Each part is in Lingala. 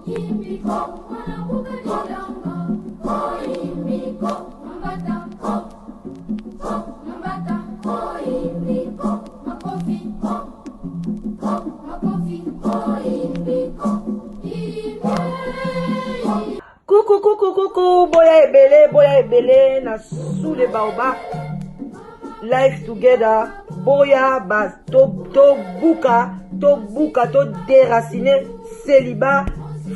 Coucou, coucou, coucou, boya ebele, boya ebele, na sous les baobabs, life together, boya, ba, to, to buka, to buka, to déraciner, célibat,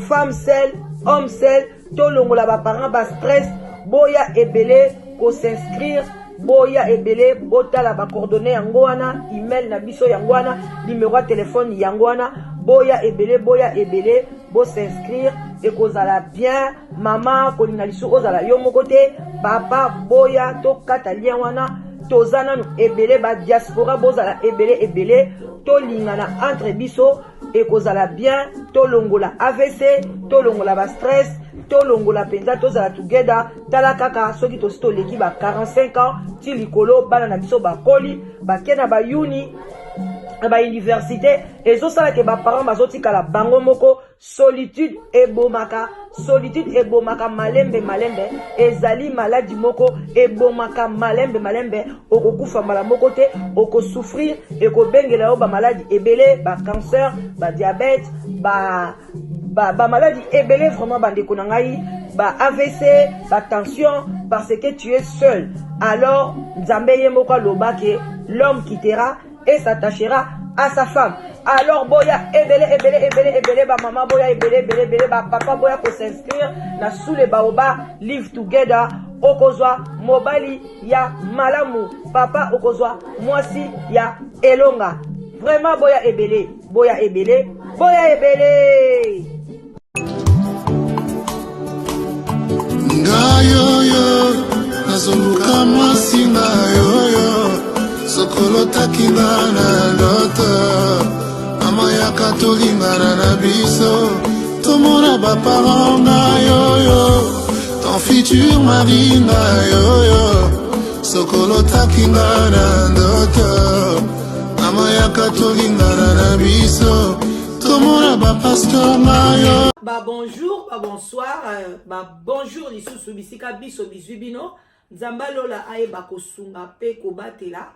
femme seule, homme seul, to longola ba parents, ba stress, boya ebele, ko s'inscrire, boya ebele, botala ba coordonnées yango wana, email na biso yango wana, numéro ya téléphone yango wana, boya ebele, boya ebele, bo s'inscrire ekozala bien. Mama kolinga lisusu ozala yo moko te, papa boya tokata lien wana, toza nanu ebele, ba diaspora bozala ebele ebele, tolingana entre biso ekozala bien, tolongola AVC, tolongola ba stress, tolongola mpenza, tozala together. Tala kaka soki tosi toleki ba 45 ans ti likolo, bana na biso bakoli, bake na bayuni na bauniversité, ezosala ke baparent bazotikala bango moko. Solitude ebomaka, solitude ebomaka malembe malembe, ezali maladi moko ebomaka malembe malembe. Okokufa mbala moko te, okosouffrir, ekobengela yo bamaladi ebele, bacancer, badiabète, ba bamaladi ba ebele. Vraiment bandeko na ngai, ba AVC, ba tension, parce que tu es seul. Alors Nzambe ye moko aloba ke l'homme quittera et s'attachera à sa femme. Alors boya ebele ebele ebele ebele, bamama boya ebele ebele ebele, bapapa boya kos'inscrire na sous le baobab live together. Okozwa mobali ya malamu, papa okozwa mwasi ya elonga. Vraiment boya ebele, boya ebele, boya ebele. Ngai oyo nazoluka mwasi, ngai oyo sokolotaki nga na ndoto, mama yaka tolingana na biso, tomona baparent. Ngai oyo ton futur mari, ngai oyo sokolotaki nga na ndoto, mama yaka tolingana na biso, tomona bapasteur. Ngai oyo. Ba bonjour, ba bonsoir, ba bonjour lisusu bisika biso bizwi bino. Nzambe alola ayeba kosunga mpe kobatela.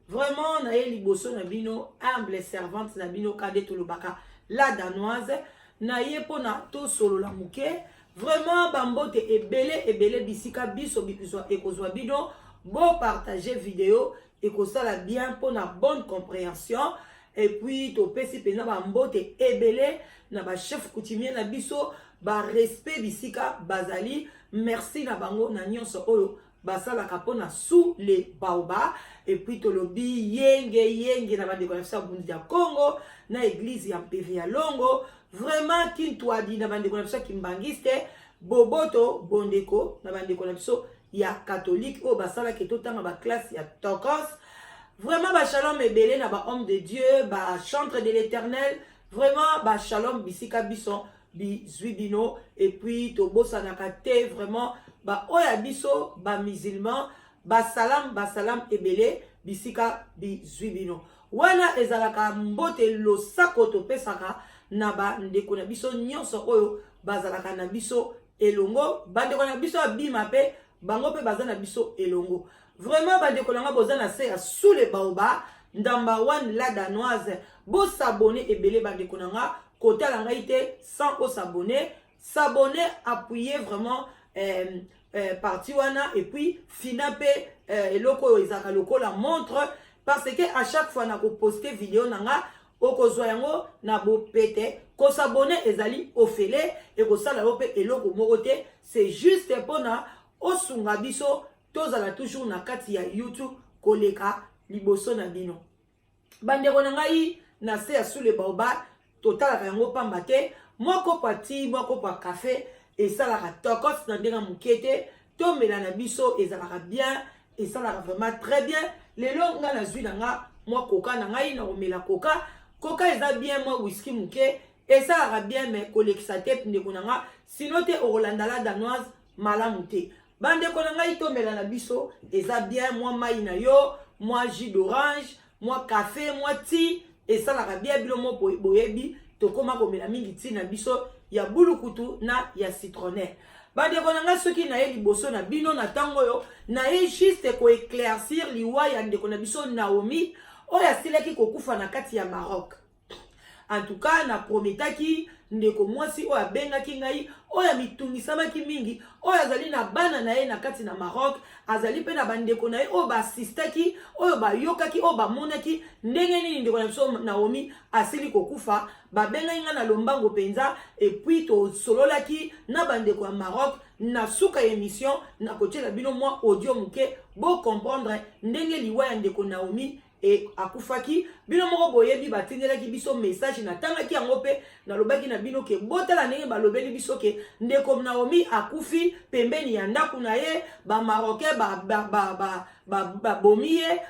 Vraiment naye liboso na bino, humble servante na bino, kade tolobaka la danoise, naye mpona tosolola moke. Vraiment bambote ebele ebele bisika biso ekozwa bino. Bopartage video, ekosala bien mpona bonne compréhension. Et puis topesi mpenza bambote ebele na bachef coutumier na biso, barespect bisika bazali. Merci na bango na nyonso oyo basalaka mpona sous les baobabs. Et puis tolobi yenge yenge na bandeko na biso ya Bundu ya Congo, na église ya Mpeve ya Longo. Vraiment kintwadi na bandeko na biso ya Kimbangiste, boboto bondeko na bandeko na biso ya catholique oyo basalaki totanga baclasse ya tokos. Vraiment bashalom ebele na bahomme de Dieu, bachantre de l'Éternel. Vraiment bashalom bisika biso bizwi bino. Et puis tobosanaka te vraiment baoyo ya biso bamusulman, basalam basalam ebele bisika bizwi bino. Wana ezalaka mbote losako topesaka na bandeko na biso nyonso oyo bazalaka na biso elongo, bandeko na biso ya bima mpe bango mpe baza na biso elongo. Vraiment bandeko na nga, boza na se ya sous le baobab, ndamba one la danoise. Bos'abonner ebele bandeko na nga, kotala ngai te sans os'abonner. S'abonner, appuyer vraiment partie wana, et puis fina mpe eloko oyo ezalaka lokola montre, parce que à chaque fois na koposte video na nga, okozwa yango na bopete. Kos'abonner ezali ofele, ekosala yo mpe eloko moko te, c'est juste mpona osunga biso tozala toujours na kati ya YouTube koleka liboso na bino. Bandeko na ngai, na se ya sous le baobab, totalaka yango pamba te. Mwa kopo ya ti, mwa kopo ya kafe esalaka tokos na ndenge moke te. Tomela na biso, ezalaka bien, esalaka vraiment très bien. Lelo ngai nazwi na nga mwa coca na ngai, na komela coca. Coca eza bien, mwa whisky moke esalaka bien, mais kolekisa te ndeko na nga, sinon te okolanda la danoise malamu te. Bandeko na ngai, tomela na biso, eza bien. Mwa mai na yo, mwa jus d'orange, mwa café, mwa ti esalaka bien. Bino mo boyebi tokóma komela mingi ti na biso. ya bulukutu na ya citronnelle. Bandeko na ngai, soki naye liboso na bino na ntango oyo, naye juste koéclaircir liwa ya ndeko na biso Naomi oyo asilaki kokufa na kati ya Maroc. En tout cas, naprometaki ndeko mwasi oyo abengaki ngai, oyo amitungisamaki mingi, oyo azali na bana na ye na kati na Maroc, azali mpe na bandeko na ye oyo baasistaki, oyo bayokaki, oyo bamonaki ndenge nini ndeko na biso Naomi asili kokufa. Babengaki ngai na lombango mpenza, et puis tosololaki na bandeko ya Maroc. Na suka ya émission, nakotiela bino mwa audio moke, bocomprendre ndenge liwa ya ndeko Naomi e akufaki. Bino moko boyebi, batindelaki biso message, natangaki yango mpe nalobaki na bino ke botala ndenge balobeli biso ke ndeko Naomi akufi pembeni ya ndako na ye, Bamarocain babomi ba, ba, ba, ba, ye,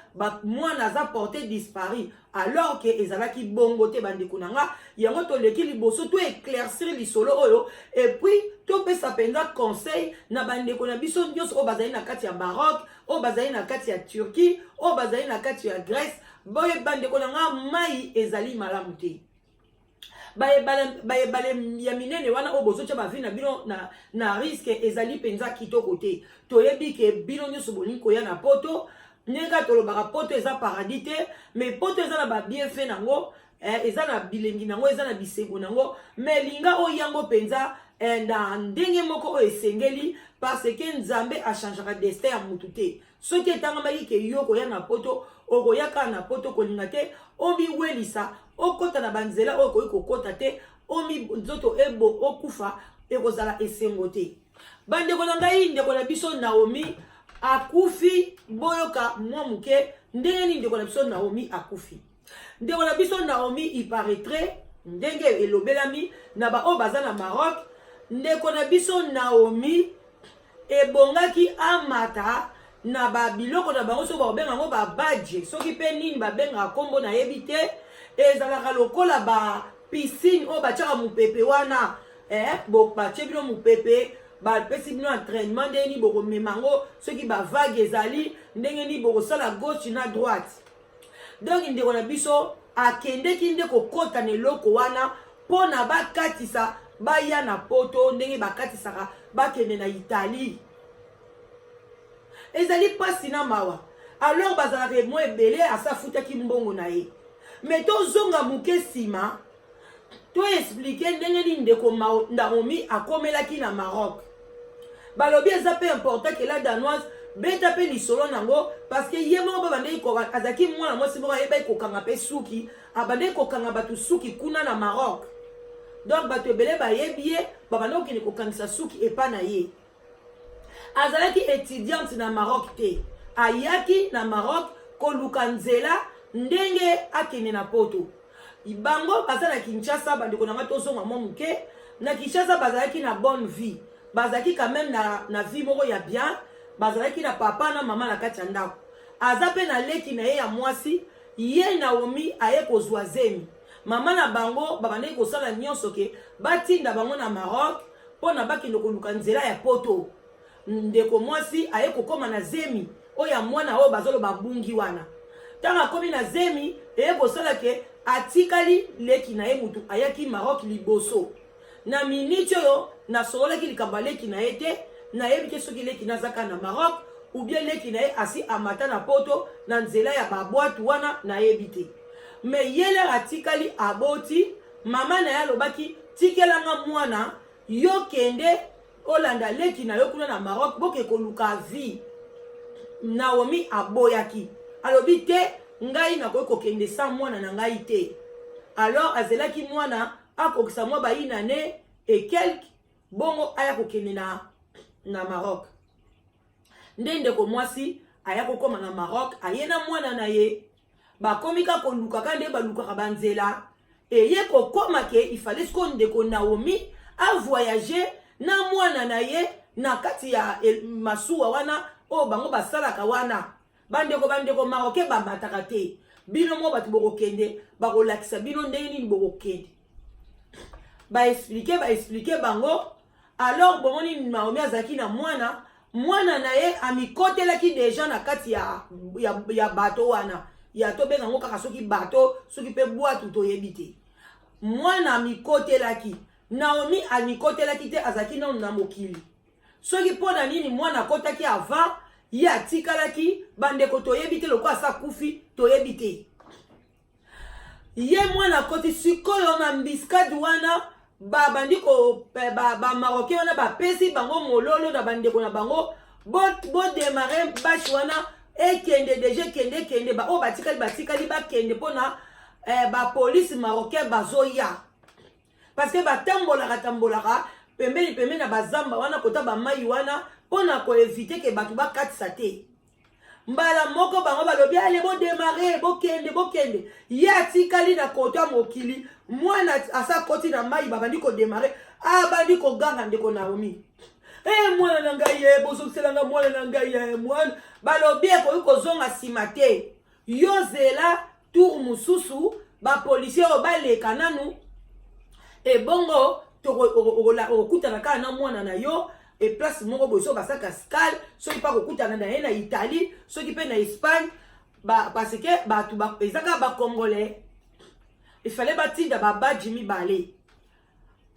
mwana aza porté disparu, alors ke ezalaki bongo te. Bandeko na nga, yango toleki liboso to éclaircir lisolo oyo, et puis topesa mpenza conseil na bandeko na biso nyonso oyo bazali na kati ya Maroc, oyo bazali na kati ya Turquie, oyo bazali na kati ya Grèce. Boye, bandeko na nga, mai ezali malamu te. Bayebale ya minene wana oyo bozotya bavie na bino na risque, ezali mpenza kitoko te. Toyebi ke bino nyonso bolingi koya na Poto. Ndenge kaka tolobaka, Poto eza paradis te, mais Poto eza na babienfait nango, eza na bilengi nango, eza na bisengo nango, mais linga oyo yango mpenza na ndenge moko oyo esengeli, parce que Nzambe achangeaka destin ya mutu te. Soki etangamaki ke yo koya na Poto, okoya kaka na Poto. Kolinga te omiwelisa, okɔta na banzela oyo okoki kokɔta te, omi nzoto ebo okufa, ekozala esengo te. Bandeko na ngai, ndeko na biso Naomi akufi. Boyoka mwa moke ndenge nini ndeko na biso Naomi akufi. Ndeko na biso Naomi, il paraîtrait, ndenge elobelami na baoyo baza na Maroc, ndeko na biso Naomi ebongaki amata na babiloko na bango, soki bakobenga yango babadge, soki mpe nini babengaka, nkombo nayebi te. Ezalaka lokola bapiscine oyo batiaka mopepe wana, batie bino mopepe, bapesi bino entraînement ndenge nini bokomema yango, soki bavague ezali, ndenge nini bokosala gauche na droite. Donc ndeko na biso akendeki nde kokɔta na eloko wana mpo na bakatisa baya na Poto, ndenge bakatisaka bakende na Italie. Ezali mpasi na mawa. Alors bazalaka mwa ebele, asa afutaki mbongo na ye. Mais tozonga moke nsima, toexpliquer ndenge nini ndeko Naomi akomelaki na Maroc. Balobi eza mpe important ke La Danoise beta mpe lisolo nango, parce que ye moko mpe bandeki, azalaki mwana mwasi moko ayebaki kokanga mpe suki, abandeki kokanga bato suki kuna na Maroc. Donc bato ebele bayebi ye, babanda kokende kokangisa suki epa na ye. Azalaki étudiante na Maroc te, ayaki na Maroc koluka nzela ndenge akende na Poto. Bango baza na Kinshasa. Bandeko na ngai, tozonga mwa moke. Na Kinshasa bazalaki na bonne vie, bazalaki quand même na vie moko ya bien. Bazalaki na papa na mama na kati ya ndako, aza mpe na leki na ye ya mwasi. Ye Naomi aye kozwa zemi, mama na bango babandaki kosala nyonso ke batinda bango na Maroc mpo na bakende koluka nzela ya Poto. Ndeko mwasi aye kokóma na zemi oyo ya mwana oyo bazoloba bungi wana. Ntango akómi na zemi, eye kosala ke atikali leki na ye mutu ayaki Maroc liboso. Na miniti oyo nasololaki likambo ya leki na ye te, nayebi te soki leki naza kaka na Maroc ou bien leki na ye asi amata na Poto na nzela ya babwatu wana, nayebi te. Mais ye lere atikali, aboti, mama na ye alobaki: "Tikelanga mwana, yo kende olanda leki na yo kuna na Maroc, boke koluka vie." Naomi aboyaki, alobi: "Te, ngai nakoki kokende sa mwana na ngai te." Alors azelaki mwana akokisa mwa bayina ne et quelque, bongo aya kokende na Maroc. Nde ndeko mwasi aya kokóma na Maroc, aye na mwana na ye, bakomi kaka koluka, kaka nde balukaka banzela. Eye kokóma ke ifale sikoyo ndeko Naomi avoyage na mwana na ye na kati ya masuwa wana oyo bango basalaka wana. Bandeko marocain bamataka te. Bino mo bato bokokende, bakolakisa bino ndenge nini bokokende, baexpliquer, baexpliquer bango. Alors bomoni, Naomi azalaki na mwana, mwana na ye amikotelaki déjà na kati ya bato wana, ya tobenga yango kaka soki bato, soki mpe bwatu, toyebi te. Mwana amikotelaki. Naomi amikotelaki te, azalaki nano na mokili. Soki mpo na nini mwana akotaki avant ye atikalaki, bandeko toyebi te, lokola asa akufi toyebi te. Ye mwana akoti sikoyo na mbiskade wana, babandi ko bamarocain wana bapesi bango mololo na bandeko na bango, bodemare bo bashe wana ekende deja, ekende ekende, baoyo batikali batikali bakende mpona bapolice marocain bazoya, parce que batambolaka tambolaka pembeni pembeni na bazamba wana, kota bamai wana, mpona koéviter ke bato bakatisa te. Mbala moko bango balobi: "Allez, bodémarrer, bokende, bokende." Ye atikali na koto ya mokili, mwana asa akoti na mai. Babandi kodémarrer, abandi koganga: "Ndeko Naomi e, mwana na ngai ye, bozongiselanga mwana na ngai ye, mwana." Balobi ekoki kozonga nsima te, yo zela tour mosusu, bapolicier oyo baleka nanu, ebongo okokutana kaka na mwana na yo e place moko boye. Soki basaka escale, soki mpa kokutana na ye na Italie, soki mpe na Espagne, parce que bato eza kaka bacongolais. Ifale batinda babarge mibale.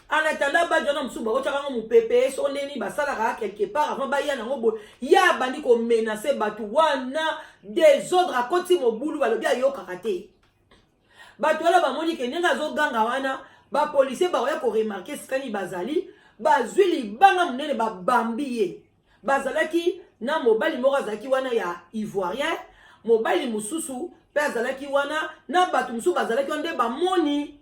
En attendant, barge wana mosusu bakotiaka yango mopepe, so ndeni basalaka quelque part avant baya nango boye. Ye abandi komenacer bato wana, désordre, akoti mobulu. Balobi ayokaka te. Bato wana bamoni ke ndenge azoganga wana, bapolicier bakoya koremarquer esika nini bazali. Bazwi libanga monene, babambi ye. Bazalaki na mobali moko azalaki wana ya Ivoirien, mobali mosusu mpe azalaki wana, na bato mosusu bazalaki wana. Nde bamoni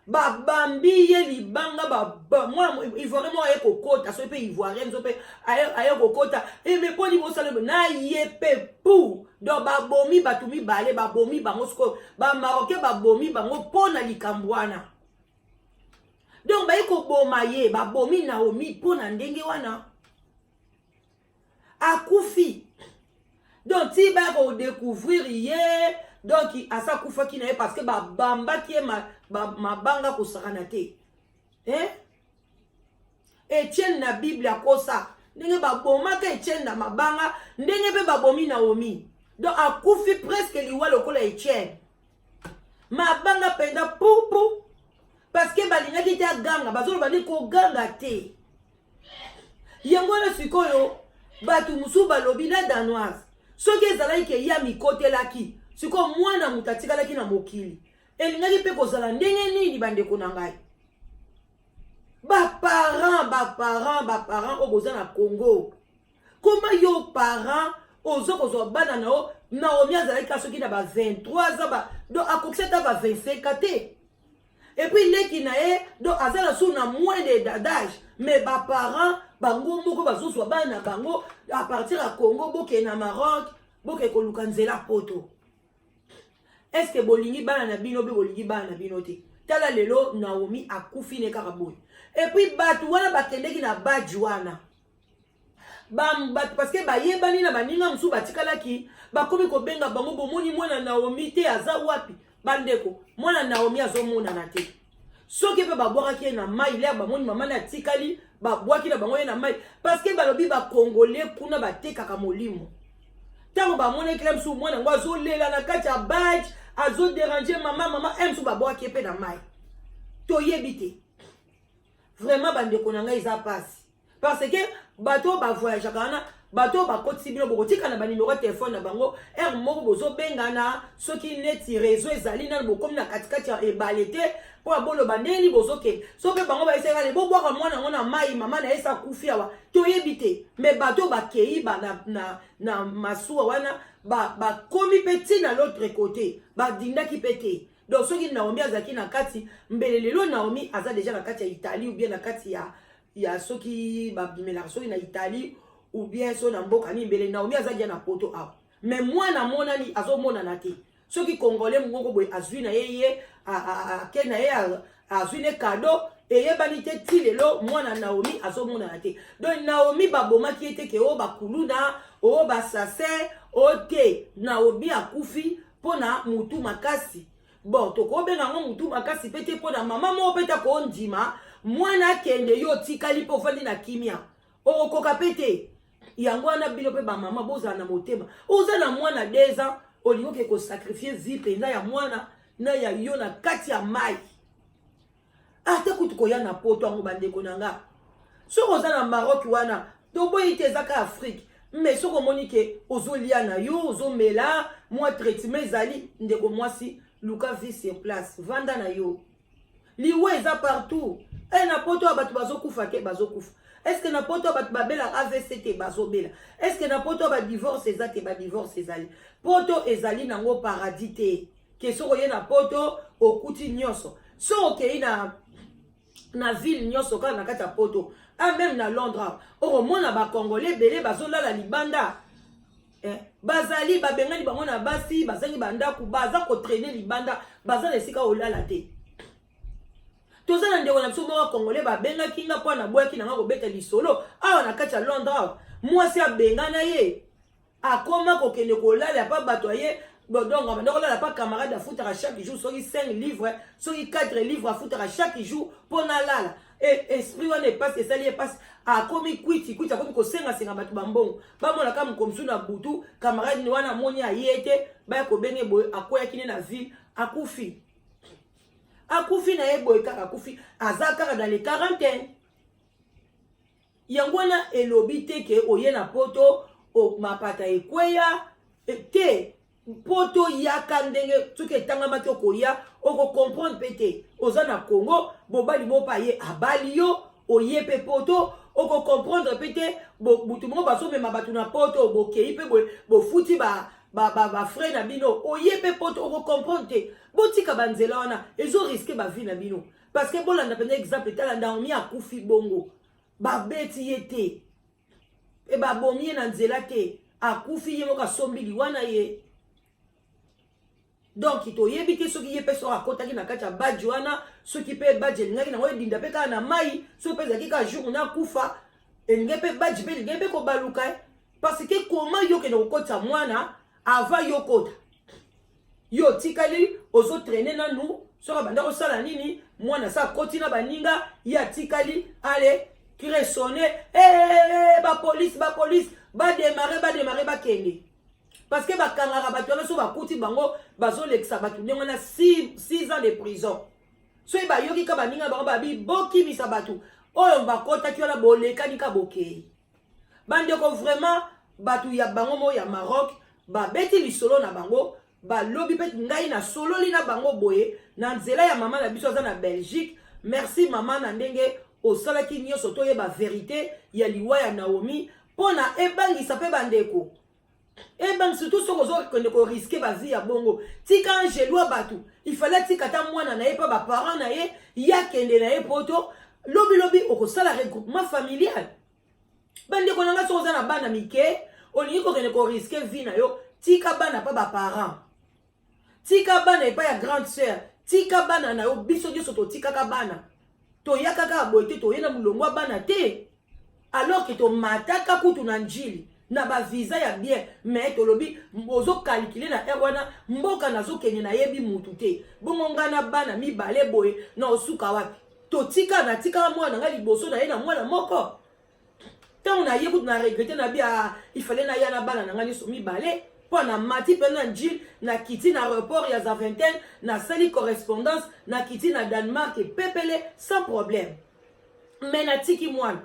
babambi ye libanga. Mwana Ivoirien moko aye kokota, soki mpe Ivoirien so mpe aye kokota eme mponi bosala na ye mpe pu. Donc babomi bato mibale, babomi bango sikoyo, bamarocain babomi bango mpo na likambo wana. Donc baye koboma ye, babomi Naomi mpo na ndenge wana, akufi. Donc ti baya kodécouvrir ye, donc asa akufaki na ye, parce que babambaki ye mabanga kosakana te, eh? Etienne na Bible akosa ndenge babomaka Etienne na mabanga, ndenge mpe babomi Naomi. Donc akufi presque liwa lokola Etienne, mabanga mpenza pupu, parce que balingaki te aganga. Bazoloba nde koganga te. Yango wana sikoyo bato mosusu balobi na Danoise, soki ezalaki ke ye amikotelaki, sikoyo mwana moto atikalaki na mokili, elingaki mpe kozala ndenge nini? Bandeko na ngai, baparent, baparent, baparent oyo boza na Congo, koma yo parent oza kozwa bana na yo. Naomi azalaki ka soki na ba 23 aza ba, donc akokisi ata ba 25 te. Et puis leki na ye, donc aza na su na moins de d'âge. Mais baparent bango moko bazozwa bana na bango à partir ya Congo, bokende na Maroc, bokende koluka nzela Poto. Est ce que bolingi bana na bino mpe bolingi bana na bino te? Tala lelo Naomi akufi ne kaka boye. Et puis bato wana bakendeki na barge wana, bato, parce que bayebani na baninga mosusu batikalaki, bakomi kobenga bango: "Bomoni mwana Naomi te? Aza wapi?" Bandeko, mwana Naomi azomonana te. Soki mpe babwakaki ye na mai, lere bamoni mama na atikali, babwaki na bango ye na mai, parce que balobi bacongolais kuna batekaka molimo. Ntango bamonaki la mosusu mwana yango azolela na kati ya barge, azodéranger mama, mama e mosusu, babwaki ye mpe na mai, toyebi te. Vraiment, bandeko na ngai, eza mpasi, parce que bato oyo bavoyageaka wana, bato oyo bakotisi bino, bokotika na banuméro ya telefone na bango. Heure moko bozobengana, soki neti réseau ezali nano, bokomi na katikati ya ebale te, mpo ya boloba ndeni bozokende. So mpe bango bayesakale bobwaka mwana yango na mai, mama na ye esa akufi awa, toyebi te. Mais bato oyo bakei ba na masuwa wana, bakomi mpe ntina l'autre côté, badindaki mpe te. Donc soki Naomi azalaki na kati, mbele lelo Naomi aza déjà na kati ya Italie, ou bien na kati ya soki babimelaka, soki na Italie ou bien so na mboka nini, mbele Naomi aza dia na Poto awa. Mais mwana amonani, azomonana te. Soki Congolais moko boye azwi na ye, ye ake na ye, azwi ne cadeau, eyebani te. Ti lelo mwana Naomi azomonana te. Donc Naomi babomaki ye te ke oyo bakuluna, oyo basassin oyo te. Naomi akufi mpona mutu makasi. Bon, tokobenga yango mutu makasi mpe te, mpona mama moko mpe ta kondima mwana akende, yo otikali mpe ofandi na kimia, okokoka mpe te. Yango wana bino mpe bamama, bozala na motema. Oza na mwana 2 ans, olingi oke kosacrifier vie mpenza ya mwana na ya yo na kati ya mai. Ata kutu koya na poto yango, bandeko na nga, soki oza na Maroc wana, toboyi te, eza ka Afrique, mais soki omoni ke ozolia na yo, ozomela mwa traitement ezali, ndeko mwasi, luka vie sur place, vanda na yo. Liwa eza partout. E na poto ya bato bazokufa te, bazokufa. Est-ce na poto ya bato babelaka AVC te? Bazobela. Est-ce na poto ya badivorce eza te? Badivorce ezali. Poto ezali nango paradis te, ke soki oye na poto okuti nyonso. Soki okei na ville nyonso kaka na kati ya poto, a même na Londres, okomona Bacongolais ebele bazolala libanda. Bazali babengani bango na basi, bazangi bandako, baza kotraîner libanda, baza na esika olala te. Toza na ndeko na biso moko congolais, babengaki nga mpo naboyaki nanga kobeta lisolo awa na kati ya Londres awa. Mwasi abengana ye, akoma kokende kolala pa bato aye. Donc abanda kolala pa camarade, afutaka chaque jour soki 5 livres, soki 4 livres, afutaka chaque jour mpo nalala. Esprit wana epasi, esali epasi, akomi kwiti kwiti, akomi kosengasenga bato bambongo. Bamonaka mokomosu na butu, camarade wana amoni aye te, baya kobenge boye, akweyaki ne na ville, akufi. Akufi na ye boye kaka, akufi, aza kaka dans les quarantaine. Yango wana elobi te ke oye na poto, mapata ekweya te. Poto yaka ndenge soki etangamaki, okoya, okocomprendre mpe te. Oza na Congo, mobali moko mpe aye, abali yo, oye mpe poto, okocomprendre mpe te. Butu moko bazomema bato na poto, bokei mpe boye, bofuti bafrais na bino, oye mpe poto, okocomprendre te. Botika banzela wana, ezorisquer bavie na bino, parce que bolanda mpenza exemple. Tala Naomi, akufi bongo, babeti ye te e babomi ye na nzela te, akufi ye moko, asombi liwa na ye. Donc toyebi te soki ye mpe soki akɔtaki na kati ya barge wana, soki mpe barge elingaki nango edinda mpe kaka na mai, soki mpe ezalaki kaka jour na akufa, elingi mpe barge mpe elingi mpe kobaluka. Parce que koma yo okende kokɔtisa mwana avant yo kota, yo otikali ozotraîner nanu. Soki abanda kosala nini, mwana sa akoti na baninga, ye atikali. Ale cri sonne, hey, bapolice, bapolice, badémarrer, badémarrer, bakende, parce que bakangaka bato wana. So bakuti bango bazolekisa bato ndenge wana, 6 ans de prison. Soki bayoki ka baninga bango babi bokimisa bato oyo bakotaki wana, bolekani ka bokei. Bandeko, vraiment, bato ya bango moko ya Maroc babeti lisolo na bango, balobi mpe ngai nasololi na bango boye na nzela ya mama na biso aza na Belgique. Merci mama na ndenge osalaki nyonso toyeba vérité ya liwa ya Naomi, mpo na ebangisa mpe bandeko, ebang surtout soki ozokende korisquer bavie ya bongo. Tika angelu ya bato, ifale atika ata mwana na ye mpe baparent na ye, ye akende na ye poto. Lobilobi okosala regroupement familial. Bandeko na ngai, soki oza na bana mike, olingi kokende korisquer vie na yo, tika bana mpa baparent, tika bana epai ya grande sœur, tika bana na yo. Biso nyonso totikaka bana, toyaka kaka boye te, toye na molongo ya bana te, alors ke tomataka kutu na Njili na bavisa ya bien. Mais tolobi ozocalculer na heure wana, mboka nazokende nayebi mutu te, bongo ngai na bana mibale boye na osuka wapi? Totika, natikaka mwana na ngai liboso na ye na mwana moko. Ntango naye kutu na regretter na bi ifale naya na bana na ngai nyonso mibale, mpo na mati mpe na Njili, nakiti na aéroport ya Zaventem, nasali correspondance, nakiti na Danemark epepele sans problème. Mais natiki mwana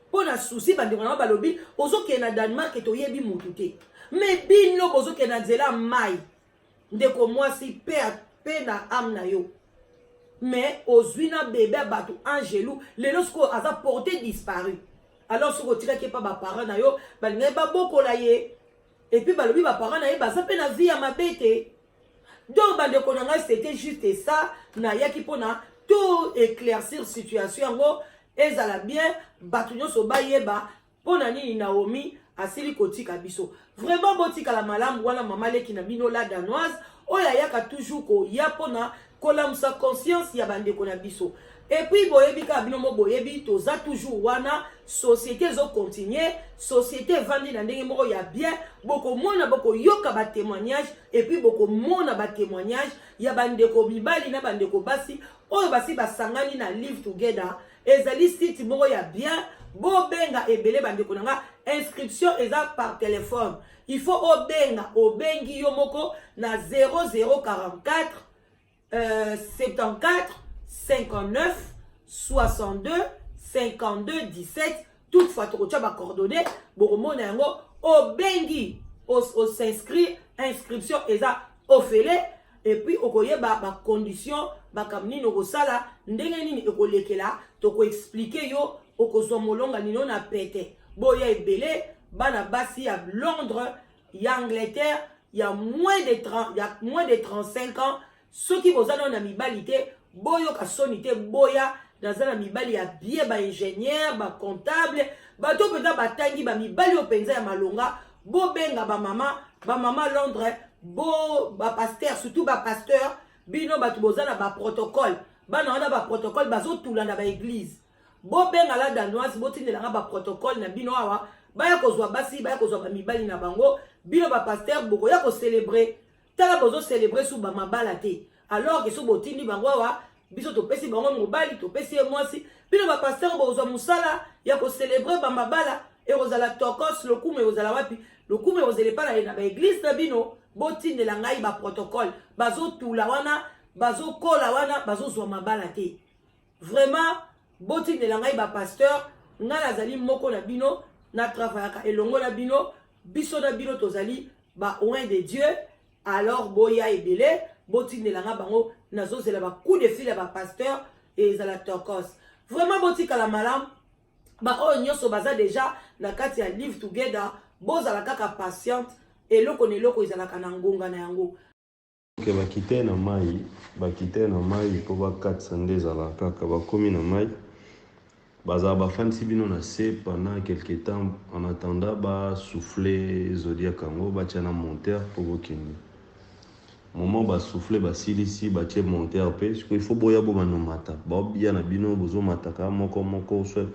mpo na souci. Bandeko na nga balobi ozokende na Danemark, toyebi mutu te, mais bino bozokende na nzela mai. Ndeko mwasi, mpe na âme na yo, mais ozwi na bebe ya bato Angelu, lelo sikoyo aza porté disparu. Alors soki otikaki epa baparent na yo, balingaki babokola ye. Et puis balobi baparent na ye baza mpe na vie ya mabe te. Donc bandeko na ngai, c'était juste ça. Nayaki mpona to éclaircir situation yango, ezala bien, bato nyonso bayeba mpo na nini Naomi asili kotika biso. Vraiment, botikala malamu. Wana mama leki na bino la Danoise, oyo ayaka toujours koya mpona kolamusa conscience ya bandeko na biso. Et puis boyebi kaka, bino mo boyebi, toza toujours wana, société ezocontinuer, société evandi na ndenge moko ya bien. Bokomona, bokoyoka batémoignage, et puis bokomona batémoignage ya bandeko mibali na bandeko basi oyo basi basangani na Live Together. Ezali site moko ya bien, bobenga ebele. Bandeko na nga, inscription eza par téléphone, il faut obenga, obengi yo moko na 0044 74 59. 62 52 17. Toutefois tokotya bacoordonnées, bokomona yango. Obengi, os'inscrire, inscription eza ofele, et puis okoyeba bacondition, makambo nini okosala, ndenge nini ekolekela, tokoexpliquer yo, okozwa molonga nino na pete. Boya ebele, bana basi ya Londres, ya Angleterre, ya moins de 30, ya moins de 35 ans. Soki boza nano na mibali te, boyoka soni te, boya. Naza na mibali ya bien, baingénieur, bacomptable, bato mpenza batangi, bamibali oyo mpenza ya malonga. Bobenga bamama, bamama Londres, bo bapasteur, surtout bapasteur. Bino bato boza na baprotocole, bana wana baprotocole bazotula na baéglise, bobenga La Danoise, botindelanga baprotocole na bino awa, baya kozwa basi, baya kozwa bamibali na bango. Bino bapasteur bokoya kocélébrer. Tala, bozocélébrer su bamabala te, alors que so botindi bango awa, biso topesi bango mobali, topesi ye mwasi. Bino bapasteur bokozwa mosala ya kocélébrer bamabala, ekozala tokos. Lokumu ekozala wapi? Lokumu ekozala epai na baéglise na bino. Botindela ngai baprotocole bazotula wana, bazokola wana, bazozwa mabala te. Vraiment, botindela ngai bapasteur. Ngai nazali moko na bino, natravaillaka elongo na bino. Biso na bino tozali baoints de Dieu. Alors boya ebele, botindela nga bango. Nazozela bacoup de fil ya bapasteur, ezala tokos. Vraiment, botikala malamu. Baoyo nyonso baza déjà na kati ya Live Together, bozala kaka patiente. Eloko na eloko ezalaka na ngonga na yango. Ke bakite na mai, bakite na mai mpo bakatisa. Nde ezalaka kaka bakomi na mai, bazala bafandisi bino na se pendant quelque temps en attendant basouffle zodiac yango, batia na monteur mpo bokende. Moment basouffle, basilisi, batie monteur mpe sikoyo il faut boya, bobanomata, baobia na bino, bozomataka moko moko. Soit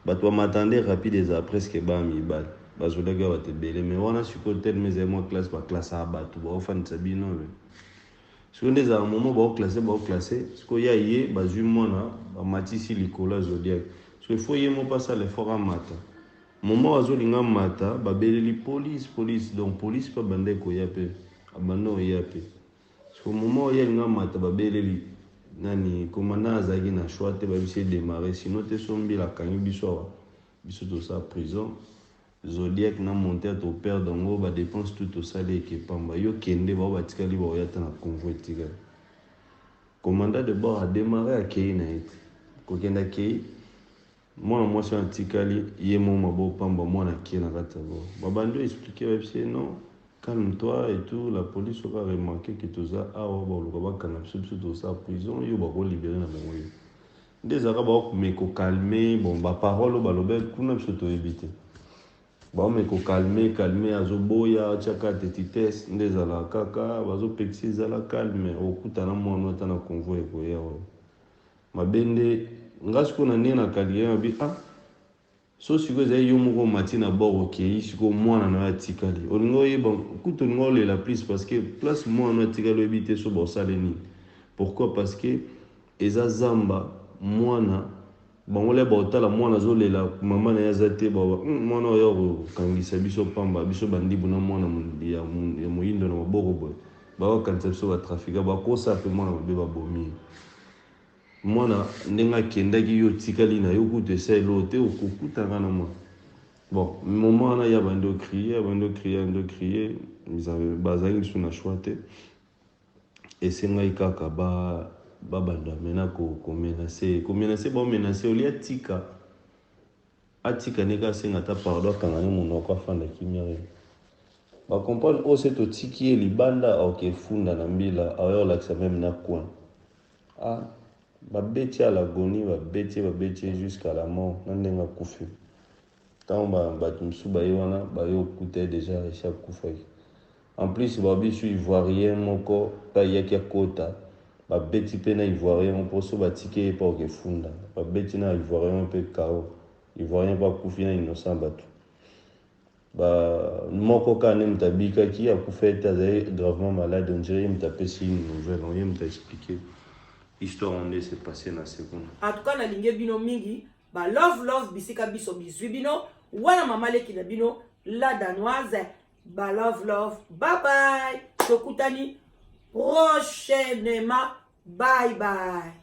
bato bamata nde rapide, ezala presque baya mibale, bazolaki bato ebele. Mais wana sikoyo telema ezali mwa classe, baclasse ya bato baofandisa bino. Sikoyo nde ezala moment baoclasse, baoclasse sikoyo ya ye bazwi mwana, bamatisi likolo ya zodiac. Sikoyo ifo ye moko asala effort amata. Moment azolinga mata, babeleli police, police. Donc police mpe abanda ekoya mpe abanda oya mpe. Sikoyo moment oyo alinga mata, babeleli nani, commandant azalaki na choix te, babisi edémarre, sinon te so mbila akangi biso awa, biso tosala prison, zodiac na monteur toperdre yango, badépense tout tosali eke pamba. Yo kende, bao batikali baoya ta na convoi etikali. Commandant de bord adémarre, akei na ye te kokende, akei. Mwana mwasi wana atikali ye mo maboko pamba. Mwana akie na kati ya bord, babandi oexpliquer, bayebisi ye: "Non, calme toi et tout, la police oka remarqué ke toza awa, baluka bakanga biso, biso tosala prison, yo bakolibérer na bango yo." Nde ezalaka baome kocalmer. Bon, baparole oyo baloba kuna, biso toyebi te. Baome kocalmer, calme, azoboya, atiaka tetitese. Nde ezalaka kaka bazopekisa, ezala calme, okutana mwana ata na convoi ekoya oyo mabe. Nde nga sikoyo na ndenge na kalike mabi, ah, so sikoyo ezali yo moko omati na bord, okei, sikoyo mwana na yo atikali, olingi oyeba kutu, olingi olela plus, parce que place mwana atikali, oyebi te so baosala nini. Pourquoi? Parce que eza zamba. Mwana bango le baotala, mwana azolela, mama na ye aza te. Mwana oyo kokangisa biso pamba, biso bandibu na mwana ya moyindo na maboko boye, bakokanisa biso batrafiquants, bakosa mpe mwana mabe, babomi ye. Mwana ndenge akendaki, yo otikali na yo kutu esaleli oyo te, okokutaka na mwana. Bon, moment wana ya bandi ocrier, abandi ocrier, abandi ocrier, bazalaki lisusu na choix te, esengaki kaka babanda mena komenacer, komenacer, baomenacer olia tika atika ndenge asenga ata pardon, akanga ne monoko, afanda kimia. Ye bacomprendre oyo se totiki ye libanda, aoke efunda na mbila, aoya kolakisa même na coin. Ah, babeti à l'agonie, babeti ye, babeti ye jusqu'à la mort na ndenge akufi. Ntango bato mosusu baye wana, baye okuta ye déjà esi akufaki. En plus babi su Ivoirien moko mpe ayaki akota, babeti mpe na Ivoirien mpo so batiki ye mpe okefunda, babeti na Ivoirien mpe kao, Ivoirien mpe akufi na innocent. Bato ba moko kaka nde moto abikaki, akufa ete azali gravement malade. On dirait ye moto apesi une nouvelle, ye moto aexpliquer histoire nde s'est passé na seconde. En tout cas, nalingi bino mingi, ba love love, bisika biso bizwi bino wana, mama leki na bino La Danoise, ba love love, bye bye, tokutani prochainement, bye bye.